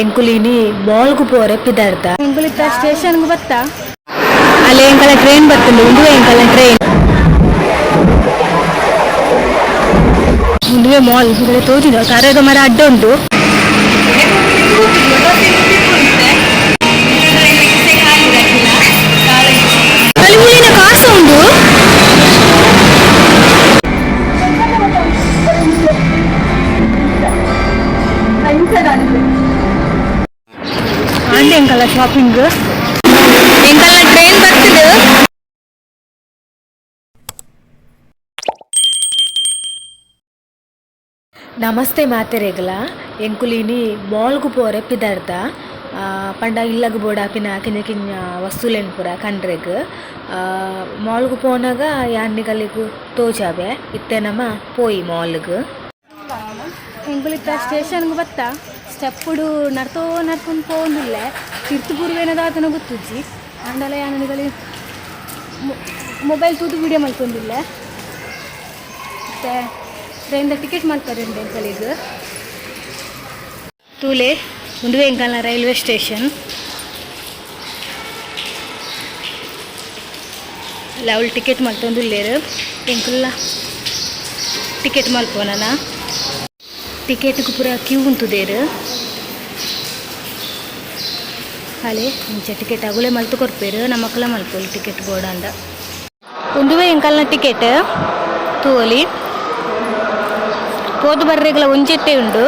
ಎಂಕುಲಿನಿ ಮಾಲ್ಗು ಪೋರೆ ಪಿದಾರ್ದ ಎಂಕುಲಿತ್ತ ಸ್ಟೇಷನ್ಗೆ ಬತ್ತ ಅಲ್ಲಿ ಎಂಕಲ ಟ್ರೈನ್ ಬತ್ತುಂಡು ಉಂದುವೆ ಎಂಕಲ ಟ್ರೈನ್ ಉಂದುವೆ ಮಾಲ್ ಈ ತೋಜಿದ ಕರೆದ ಮರ ಅಡ್ಡ ಉಂಟು. ಅಲ್ಲಿ ಮುಳಿನ ಕಾಸು ಉಂಟು. ಆಂಡೆ ಎಂಕಲ್ಲ ಶಾಪಿಂಗ್ ಎಂಕಲ್ಲ ಟ್ರೈನ್ ಬರ್ತದೆ. ನಮಸ್ತೆ ಮಾತೆರೆಗ್ಲ. ಎಂಕುಲಿನಿ ಮಾಲ್ಗು ಪೋರೆ ಪಿದಾರ್ದ ಪಂಡ ಇಲ್ಲಗ್ ಬೋಡಾಪಿನ ಕಿನ್ನ ಕಿನ್ನ ವಸ್ತುಲೆನ್ ಪೂರ ಕಂಡ್ರೆಗ್. ಮಾಲ್ಗ್ ಪೋನಾಗ ಯಾನ್ ನಿಗಲಿಗ್ ತೋಜಾವೆ. ಇತ್ತೆ ನಮ ಪೋಯಿ ಮಾಲ್ಗ್. ಎಂಕುಲಿತ್ತ ಸ್ಟೇಷನ್ಗೆ ಬತ್ತ ಸ್ಟೆಪ್ಪುಡು ನಡ್ತೋ ನಡ್ಕೊಂಡು ಪೋವೊಂದುಲ್ಲೆ. ತಿರ್ತು ಪೂರ್ವೇನ ದಾತನ ಗೊತ್ತುಜ್ಜಿ. ಆಂಡಲ ಯಾನ್ ನಿಗಲಿ ಮೊಬೈಲ್ ತೂದು ವಿಡಿಯೋ ಮಲ್ತೊಂದುಲ್ಲೆ. ಮತ್ತೆ ಟ್ರೈನ್ದ ಟಿಕೆಟ್ ಮಲ್ಪರೆ ಉಂಡು ಎಂಕಲಿಗ್. ತೂಲೆ, ಉಂದುವೆ ಎಂಕಲ್ನ ರೈಲ್ವೆ ಸ್ಟೇಷನ್. ಅಲ್ಲ, ಅವಳು ಟಿಕೆಟ್ ಮಲ್ತೊಂದುಲ್ಲೆರ್. ಎಂಕುಲ್ಲ ಟಿಕೆಟ್ ಮಲ್ಪೋನನ. ಟಿಕೆಟ್ಗೆ ಪೂರ ಕ್ಯೂ ಉಂತುದೇರು. ಅಲೆ ಇಂಚ ಟಿಕೆಟ್ ಅಗುಲೆ ಮಲ್ತು ಕೊರ್ಪೇರು. ನಮಕ್ಲ ಮಲ್ಪೊಲಿ ಟಿಕೆಟ್ ಬೋಡಾಂಡ. ಉಂದುವೆ ಎಂಕಲ್ನ ಟಿಕೆಟ್ ತೂವೊಲಿ. ಪೋದು ಬರ್ರೆಗ್ಲ ಒಂಜೆಟ್ಟೆ ಉಂಡು.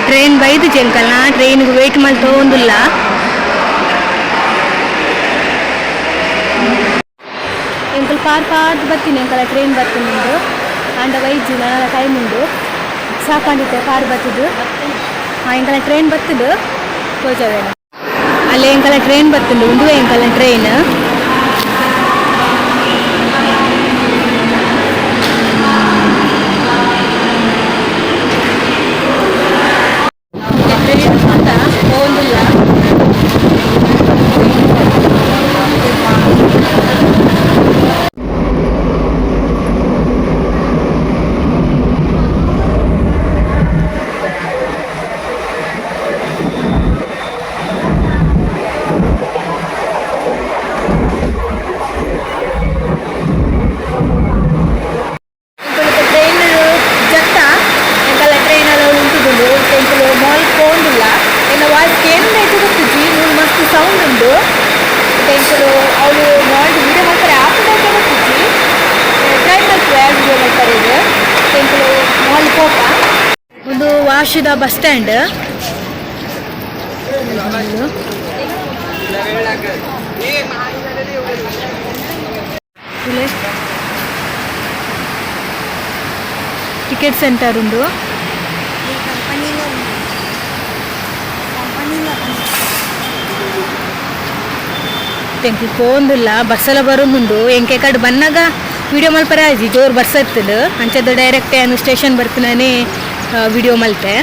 ಟ್ರೈನ್ ಬೈದು ಎಂಕಲ್ನ. ಟ್ರೈನ್ಗೆ ವೇಟ್ ಮಲ್ತೊಂದುಲ್ಲ. ಎಂಕಲ್ ಪಾರ್ ಪಾರ್ದ್ ಬತ್ತೀನಿ. ಎಂಕಲ ಟ್ರೈನ್ ಬತ್ತಿನುಂಡು. ಆಂಡ ವೈಜು ನನಲ ಟೈಮ್ ಉಂಡು. ಸಾಕಾಂಡಿತ್ತೆ ಕಾರ್ ಬತ್ತದು. ಹಾಂ, ಎಂಕಲ ಟ್ರೈನ್ ಬತ್ತದು, ತೋಜವೇನ. ಅಲ್ಲಿ ಎಂಕಲ ಟ್ರೈನ್ ಬತ್ತುಂಡು. ಉಂದುವೆ ಎಂಕಲ ಟ್ರೈನ್. ಟ್ರೈನ್ ಅಂತ ಪೋವೊಂದುಲ್ಲ. ಟ್ರೈನ್ ಜತ್ತ. ಎಂಕಲ ಟ್ರೈನ್ ಎಲ್ಲ ಉಂಟುದುಂಡು. ಎಂಕುಲು ಮಾಲ್ ಪೋಂದಿಲ್ಲ. ಎನ್ನ ವಾಯ್ಸ್ ಕೇಂದ್ರ ಗೊತ್ತುಜ್ಜಿ. ಮೂಲು ಮಸ್ತ್ ಸೌಂಡ್ ಉಂಡು. ಎಂಕುಲು ಅವಳು ಮಾಲ್ ವಿಡಿಯೋ ಮಲ್ಪರೆ ಆಪುಂಡ ಗೊತ್ತುಜ್ಜಿ. ಟ್ರೈ ಮಲ್ಪುವೆ ವಿಡಿಯೋ ಮಲ್ಪರೆ. ಇದು ಎಂಕುಲು ಮಾಲ್ ಪೋಪ. ಒಂದು ವಾಶಿದ ಬಸ್ ಸ್ಟ್ಯಾಂಡ್. ಟಿಕೆಟ್ ಸೆಂಟರ್ ಉಂಡು. ಕಂಪನಿಲ ಕಂಪನಿಲ. ಎಂಕ್ ಪೋಂದಿಲ್ಲ. ಬಸ್ಸೆಲ್ಲ ಬರೋದುಂಡು. ಎಂಕೆ ಕಡೆ ಬನ್ನಾಗ ವಿಡಿಯೋ ಮಲ್ಪರೆ ಆಜಿ. ಜೋರು ಬರ್ಸ ಇತ್ತದು. ಅಂಚದ ಡೈರೆಕ್ಟ್ ಏನು ಸ್ಟೇಷನ್ ಬರ್ತಿನಾನೆ ವಿಡಿಯೋ ಮಲ್ತೆ.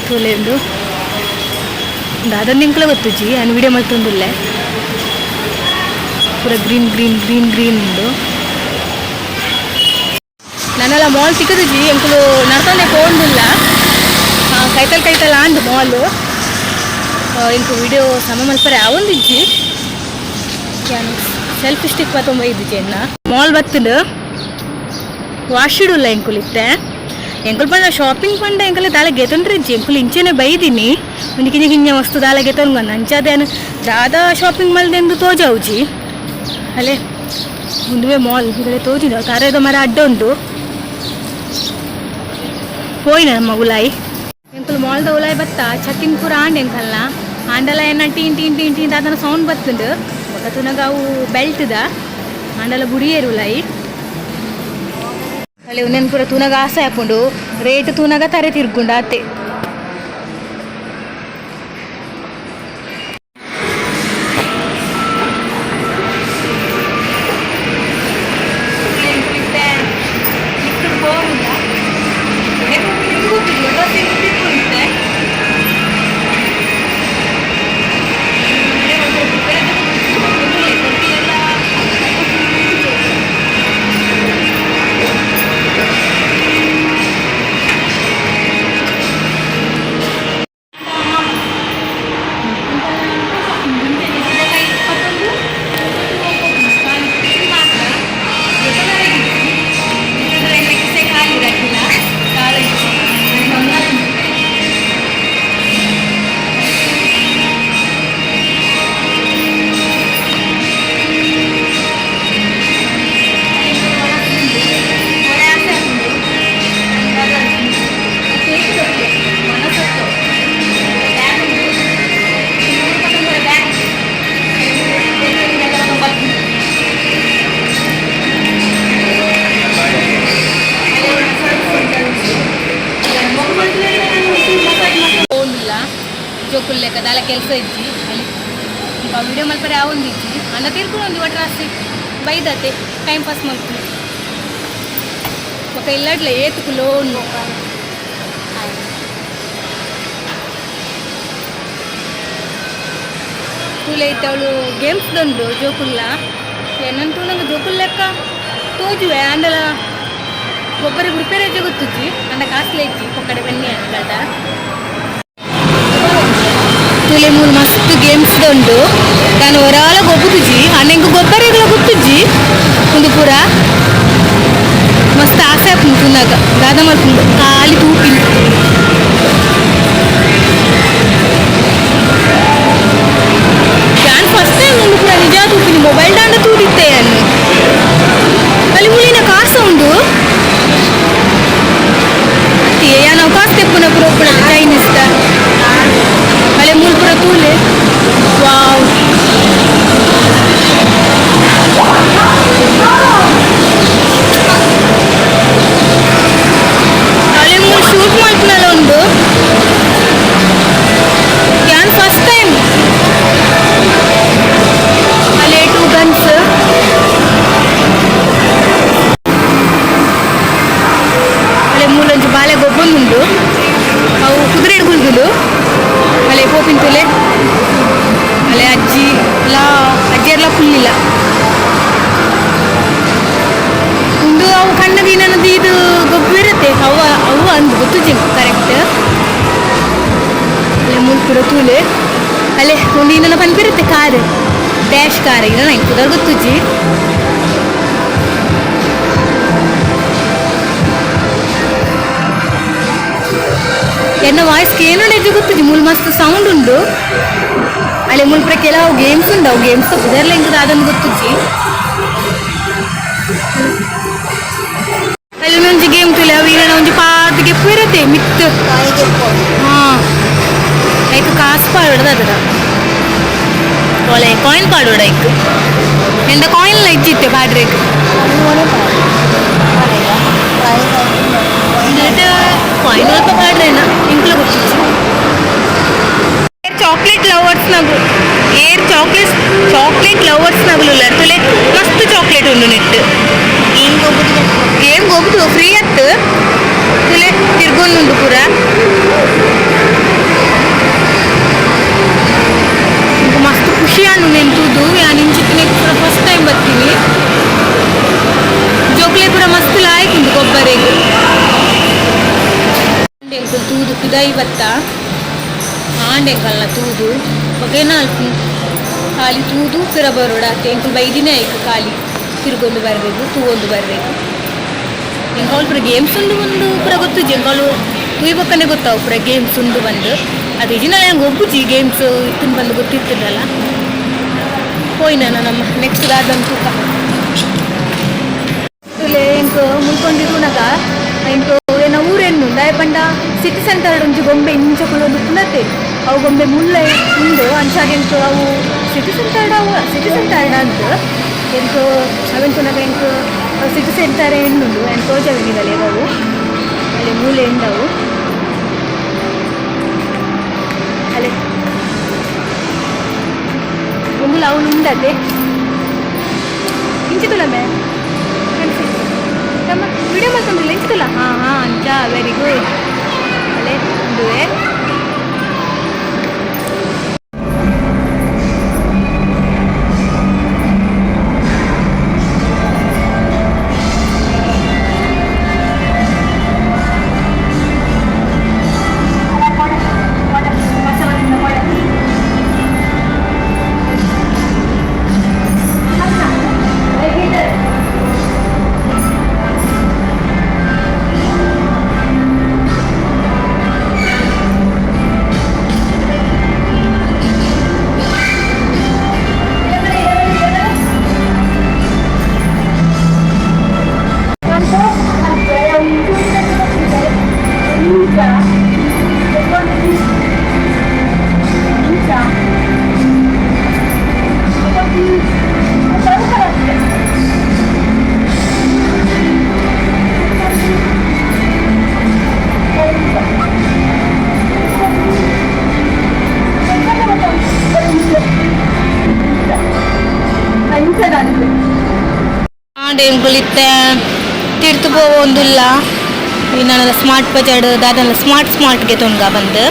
ತೂಲೆ ಉಂಡು. ದಾದೊಂದು ಎಂಕ್ಲ ಗೊತ್ತುಜ್ಜಿ. ನಾನು ವಿಡಿಯೋ ಮಲ್ತೊಂದುಲ್ಲೆ. ಪೂರ ಗ್ರೀನ್ ಗ್ರೀನ್ ಗ್ರೀನ್ ಗ್ರೀನ್ ಉಂಡು. ನನ್ನೆಲ್ಲ ಮಾಲ್ ಸಿಕ್ಕದುಜಿ. ಎಂಕುಲು ನಡ್ತೊಂದೆ ಪೋಂದಿಲ್ಲ. ಕೈತಲ್ ಕೈತಲ್ ಆಂಡ್ ಮಾಲು. ಇಂಕು ವಿಡಿಯೋ ಸಮ ಮಲ್ಪರೆ ಆವೊಂದಿಜ್ಜಿ. ಯಾನು ಸೆಲ್ಫಿ ಸ್ಟಿಕ್ ಪತ್ತೊಂಬ ಇದ್ದಿಜ್ಜಿ ಎನ್ನ. ಮಾಲ್ ಬತ್ತುಂಡು. ವಾಶಿಡುಲ್ಲ ಎಂಕುಲು ಇತ್ತೆ. ಎಂಕುಲು ಪಂಡ ಶಾಪಿಂಗ್ ಪಂಡ ಎಂಕುಲು ದಾಲ ಗೆತೊಂಡ್ರಿಜ್ಜಿ. ಎಂಕುಲು ಇಂಚೆನೆ ಬೈದಿನಿ. ಒಂಜಿ ಕಿಂಜ ಕಿಂಜ ವಸ್ತು ದಾಲ ಗೆತೊಂದು ಅಂಚಾದೇನು ದಾದ ಶಾಪಿಂಗ್ ಮಲ್ದೆಂದು ತೋಜಾವುಜಿ. ಅಲೆ, ಉಂದುವೆ ಮಾಲ್. ಈ ತೋಜಿದ ಕರೆದ ಮರ ಅಡ್ಡ ಉಂಟು. ಪೋಯಿನ ನಮ್ಮ ಉಲಾಯಿ. ಎಂಕುಲು ಮಾಲ್ದ ಉಲಾಯಿ ಬತ್ತ. ಚಕ್ಕಿನ್ ಪೂರ ಆಂಡ್ ಎಂಕಲ್ನ. ಆಂಡಲ ಏನ ಟೀನ್ ಟೀನ್ ಟೀನ್ ಟೀನ್ ದಾದನ ಸೌಂಡ್ ಬತ್ತುಂಡು. ಬೊಕ ತೂನಗ ಅವು ಬೆಲ್ಟ್ದ. ಆಂಡಲ ಬುಡಿಯೇರು ಉಲಾಯಿ. ಅಲ್ಲಿ ಉಂದೆನ್ ಪೂರ ತೂನಗ ಆಸೆ ಆಪುಂಡು. ರೇಟ್ ತೂನಗ ತರೆ ತಿರ್ಗುಂಡು ಆತೆ. ಎಂಕುಲ್ಲೆಕ್ಕ ದಾಲ ಕೆಲಸ ಇಜ್ಜಿ ಅಲ್ಲಿ ವಿಡಿಯೋ ಮಲ್ಪರೆ ಆವೊಂದಿಜ್ಜಿ ಅಂಡ ತಿರ್ಕೊಂಡು ಒಟ್ರಾಸಿ ಬೈದತೆ ಟೈಮ್ ಪಾಸ್ ಮಲ್ಪುನು ಬೊಕ ಇಲ್ಲಡ್ಲ ಏತುಕು ಲೋನ್ ತೂಲೆ ಇತ್ತೆ ಅವಳು ಗೇಮ್ಸ್ ದುಂಡು ಜೋಕುಲ್ಲ ಎನ್ನನ್ ತೂನಗ ಜೋಕುಲ್ ಲೆಕ್ಕ ತೋಜುವೆ ಆಂಡಲ ಒಬ್ಬರಿಗೆ ರಿಪೇರಿ ಗೊತ್ತುಜ್ಜಿ ಅಂಡ ಕಾಸ್ಲೆ ಇಜ್ಜಿ ಪೊಕ್ಕಡೆ ಬನ್ನಿ ಅಂಕಲ್ಟ ತೂಲೆ ಮೂಲು ಮಸ್ತ್ ಗೇಮ್ಸ್ ಉಂಡು ನಾನು ಒರಾಲ ಗೊಬ್ಬುದುಜಿ ಅಣ್ಣ ಇಂಕ್ ಗೊಬ್ಬರಿಗಳ ಗೊತ್ತುಜ್ಜಿ ಉಂದು ಪೂರ ಮಸ್ತ್ ಆಸೆ ಆಪುಂಡು ತೂನಗ ದಾದ ಮಲ್ಪುಂಡು ಖಾಲಿ ತೂಪಿನಿ. ಯಾನ್ ಫಸ್ಟ್ ಟೈಮ್ ಉಂದು ಪೂರ ನಿಜ ತೂಪಿನಿ ಮೊಬೈಲ್ ದಾಂಡ ತೂದಿತ್ತೆ ಯಾನ್ ಅಲ್ಲಿ ಮುಳಿನ ಕಾಸ ಉಂಡು ಯಾನ್ ಅವು ಕಾಸು ತೆಪ್ಪುನ ಪೂರ ಉಪ್ಪುನ ಚೈನೀಸ್ ದ ಅಲೆ ಮೂಲು ಪೂರ ತೂಲೆ ವಾವ್ ಅಲೆ ಮೂಲು ಶೂಟ್ ಮಲ್ಪುನಲ ಉಂಡು ಯಾನ್ ಫಸ್ಟ್ ಟೈಮ್ ಅಲೆ ಟೂ ಗನ್ಸ್ ಅಲೆ ಮೂಲೊಂಜಿ ಬಾಲೆ ಗೊಬ್ಬೊಂದುಂಡು ಅವು ಕುದುರೆ ಗುಲ್ದುಂಡು ಅಲೆ ಪೋಪಿನ ತುಲೆ ಅಲೆ ಅಜ್ಜಿ ಲಾ ಅಜ್ಜಿಯರ್ಲ ಕುಲ್ಲಿಲ್ಲ ಉಂಡು ಅವು ಕಣ್ಣಗೆ ಇದು ಗೊಬ್ಬು ಇರುತ್ತೆ ಅವ ಅವು ಅಂದು ಗೊತ್ತುಜಿ ಕರೆಕ್ಟ್ ಅಲೆ ಮೂಲು ಪೂರ ತೂಲೆ ಅಲೆ ಉಂಡು ಇನ್ನೊಂದು ಪನ್ಪಿರುತ್ತೆ ಕಾರ್ ಡ್ಯಾಶ್ ಕಾರ್ ಇಲ್ಲ ನಂಗೆ ಪುದರ್ ಗೊತ್ತುಜಿ. ಎನ್ನ ವಾಯ್ಸ್ ಕೇನೋಣ ಗೊತ್ತುಜಿ ಮೂಲು ಮಸ್ತ್ ಸೌಂಡ್ ಉಂಡು ಅಲೆ ಮುಲ್ಪ ಕೆಲವು ಗೇಮ್ಸ್ ಉಂಡು ಅವು ಗೇಮ್ಸ್ ಪುದರ್ಲ ಎಂಕ್ ದಾದನ್ ಗೊತ್ತುಜಿ. ಅಲ್ಲಿ ಒಂಜಿ ಗೇಮ್ ತುಲೆ ಅವು ಏನ ಒಂಜಿ ಪಾರ್ದ್ ಗೆಪ್ಪು ಇರುತ್ತೆ ಮಿತ್ತು ಹಾ ಐಕ್ ಕಾಸು ಪಾಡೋಡ ಅದರ ಒಲೆ ಕಾಯಿನ್ ಪಾಡೋಡ ಐಕ್ ಎಂಡ ಕಾಯಿನ್ ಇಜ್ಜಿತ್ತೆ ಪಾಡ್ರೇಕ್ ಕಾಯಿನ್ ಅಲ್ಪ ಪಾಡ್ರೇನ ಇಂಕ್ಲ ಗೊತ್ತುಜಿ. ಚಾಕ್ಲೇಟ್ ಲವರ್ಸ್ ನಗು ಏರ್ ಚಾಕ್ಲೇಟ್ ಚಾಕ್ಲೇಟ್ ಲವರ್ಸ್ ನಗುಲು ತುಲೆ ಮಸ್ತ್ ಚಾಕ್ಲೇಟ್ ಉಂಡು ನೆಟ್ ಗೇಮ್ ಗೊಬ್ಬುದು ಫ್ರೀ ಅತ್ತು ತುಲೆ ತಿರ್ಗೊಂದುಂಡು ಪೂರ ಮಸ್ತ್ ಖುಷಿ ಆಂಡು ನೆನ್ ತೂದು ಯಾನ್ ಇಂಚಿತ್ತಿನ ಪೂರ ಫಸ್ಟ್ ಟೈಮ್ ಬರ್ತೀನಿ ಜೋಕ್ಲೆ ಪೂರ ಮಸ್ತ್ ಲಾಯ್ಕ್ ಉಂಡು ಗೊಬ್ಬರೆಗ್ ಎಂಕುಲು ತೂದು ಪಿದಾಯಿ ಬತ್ತ ಆಂಡ್ ಎಂಕಲ್ನ ತೂದು ಬೊಕ ಖಾಲಿ ತೂದು ಪಿರ ಬರೋಡ ಎಂಕುಲು ಬೈದಿನೇ ಐಕ್ ಖಾಲಿ ತಿರುಗೊಂದು ಬರಬೇಕು ತೂವೊಂದು ಬರಬೇಕು ಎಂಕೌಲು ಪೂರ ಗೇಮ್ಸ್ ಉಂಡು ಒಂದು ಪೂರ ಗೊತ್ತುಜಿ ಎಂಕೌಲು ತೂಯಿ ಬೊಕ್ಕನೆ ಗೊತ್ತಾವು ಪೂರ ಗೇಮ್ಸ್ ಉಂಡು ಬಂದು ಅದು ಇಜಿನಲ್ಲ ನಂಗೆ ಒಬ್ಬುಜಿ ಗೇಮ್ಸ್ ಇತ್ತಿನ ಬಂದು ಗೊತ್ತಿತ್ತಿರಲ್ಲ ಪೋಯಿನ ನಮ್ಮ ನೆಕ್ಸ್ಟ್ ದಾದನ್ ತೂಕ ತುಲೆ ಎಂಕ್ ಮುಲ್ಕೊಂಡಿ ತೂನಗ ಎಂಕ್ ಏನ ಊರೆನ್ನು ದಾಯ ಪಂಡ ಸಿಟಿ ಸೆಂಟರ್ ಒಂಜಿ ಗೊಂಬೆ ಇಂಚ ಕುಲೊಂದು ಪುನತೆ ಅವು ಗೊಂಬೆ ಮುಲ್ಲ ಉಂಡು ಅಂಚಾದ್ ಎಂಕ್ ಅವು ಸಿಟಿ ಸೆಂಟರ್ ಅವು ಸಿಟಿ ಸೆಂಟರ್ ಅಂತ ಎಂಕ್ ಅವೆನ್ ತೂನಗ ಎಂಕ್ ಸಿಟಿ ಸೆಂಟರ್ ಎಣ್ಣುಂಡು ಆ್ಯಂಡ್ ತೋಜವೆನಿಗಲೆ ಅವು ಅಲ್ಲಿ ಮೂಲೆ ಎಂಡವು ಅಲೆ ಒಂದು ಅವನು ಉಂಡತೆ ಇಂಚಿತುಲಮೆ ತಮ್ಮ ವಿಡಿಯೋ ಮಾಡ್ಕೊಂಡಿಲ್ಲ ಇಂಚಿತುಲ ಹಾಂ ಹಾಂ ಅಂಚ ವೆರಿ ಗುಡ್ ಅಲೆ ಉಂಡುವೆ. ಎಂಕುಲು ಇತ್ತೆ ತಿರ್ತು ಪೋವೊಂದುಲ್ಲ. ಇನ್ನಲ್ಲ ಸ್ಮಾರ್ಟ್ ಬಜಾರ್ ದಾದಲ್ಲ ಸ್ಮಾರ್ಟ್ ಸ್ಮಾರ್ಟ್ ಗೆತೊನ್ಗ ಬಂದು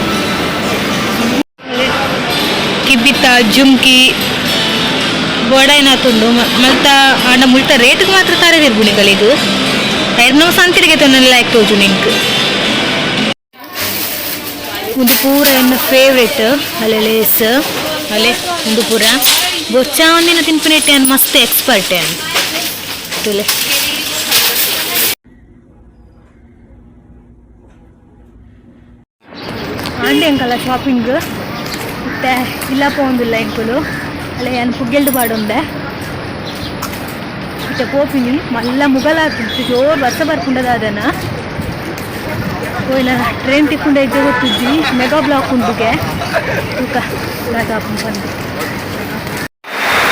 ಕಿಬ್ಬಿತ ಜುಮ್ಕಿ ಬೋಡೈನಾತುಂಡು ಮಲ್ತ ಆಂಡ ಮುಲ್ತ ರೇಟ್ಗೆ ಮಾತ್ರ ತಾರೆದಿರ್ಬುಣಿಗಳಿಗ್ ಐರ್ನೋ ಸಂತಿರಿಗೆ ತೊಂದರೆ ಲೈಕ್ ತೋಜು ನಿಂಕ್. ಉಂದು ಪೂರ ಎನ್ನ ಫೇವ್ರೆಟ್ ಅಲೆ ಲೇಸ್ ಅಲೆ. ಉಂದು ಪೂರ ಬೊಚ್ಚ ಒಂದಿನ ತಿನ್ಪುನೆಟ್ಟೆ ಮಸ್ತ್ ಎಕ್ಸ್ಪರ್ಟ್ ಏನ್ ತುಲೆ. ಆಂಡೆ ಅಂಕಲ್ಲ ಶಾಪಿಂಗ್ ಇತ್ತೆ ಇಲ್ಲ ಪೋಂದಿಲ್ಲ ಎಂಕುಲು. ಅಲ್ಲೇ ಯಾನ್ ಪುಗ್ಗೆಲ್ಡು ಪಾಡೊಂದೆ. ಇತ್ತೆ ಪೋಪಿನಿ. ಮಲ್ಲ ಮುಗಲಾತು, ಜೋರು ವರ್ಷ ಬರ್ಪುಂಡದಾದನ. ಪೋಯಿನ ಟ್ರೈನ್ ತಿಕ್ಕುಂಡ ಇಜ್ಜೆ ಗೊತ್ತಿದ್ದಿ. ಮೆಗಾ ಬ್ಲಾಕ್ ಉಂಡುಗೆ ತೂಕ ದಾದ ಬಂದು.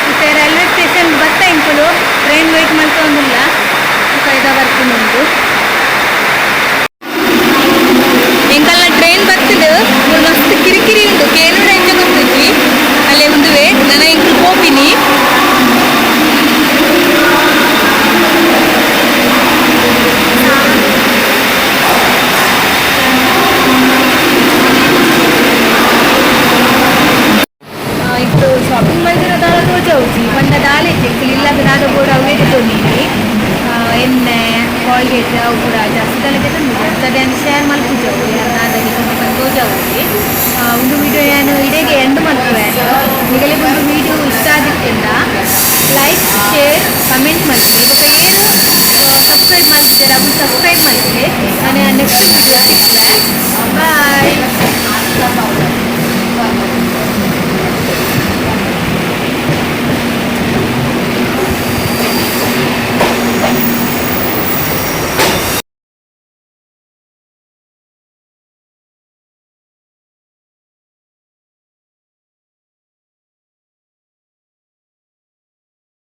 ಇತ್ತೆ ರೈಲ್ವೆ ಸ್ಟೇಷನ್ ಬತ್ತ ಎಂಕುಲು. ಟ್ರೈನ್ ವೇಟ್ ಮಲ್ತೊಂದಿಲ್ಲ. ತೂಕ ಇದ ಬರ್ಪುಂಡುಂಡು. ಎಂಕಲ್ನ ಟ್ರೈನ್ ಬರ್ತದೆ. ಮಸ್ತ್ ಕಿರಿಕಿರಿ ಉಂಡು, ಕೇನುಡ ಎಂಚ ಗೊತ್ತಿಜ್ಜಿ. ಅಲ್ಲೇ ಉಂದುವೆ ನನ ಎಂಕುಲು ಪೋಪಿನಿ. ಇತ್ತು ಶಾಪಿಂಗ್ ಮಲ್ದಿರ ದಾಲ ತೋಜವುಜಿ ಪಂಡ ದಾಲ ಇಜ್ಜಿ. ಎಂಕುಲು ಇಲ್ಲಾಗ ದಾದ ಬೋಡು ಅವೇ ಗೆತೊಂದಿನಿ. ಎಣ್ಣೆ, ಕಾಲ್ಗೇಟ್ ಅವು ಪೂರ ಜಾಸ್ತಿ ದಾಲ ಗೆತೊಂದಿಜಿ. ಅಂಚದ ಯಾನ್ ಶೇರ್ ಮಲ್ಪುಜವು, ಯಾನ್ ದಾದ ಗೆತೊಂದು ಪಂದ್ ತೋಜವುಜಿ. ಉಂದು ವಿಡಿಯೋ ಯಾನ್ ಇಡೆಗೆ ಎಂಡ್ ಮಲ್ಪುವೆ. ನಿಗಲಿಗೆ ಒಂದು ವಿಡಿಯೋ ಇಷ್ಟ ಆದಿತ್ತಿಂದ like, share, comment ಮಲ್ಪಿ. ಬೊಕ ಏರು ಸಬ್ಸ್ಕ್ರೈಬ್ ಮಲ್ತಿದ್ದಾರೆ ಅವು ಸಬ್ಸ್ಕ್ರೈಬ್ ಮಲ್ಪಿ. ನಾನು ನೆಕ್ಸ್ಟ್ ವಿಡಿಯೋ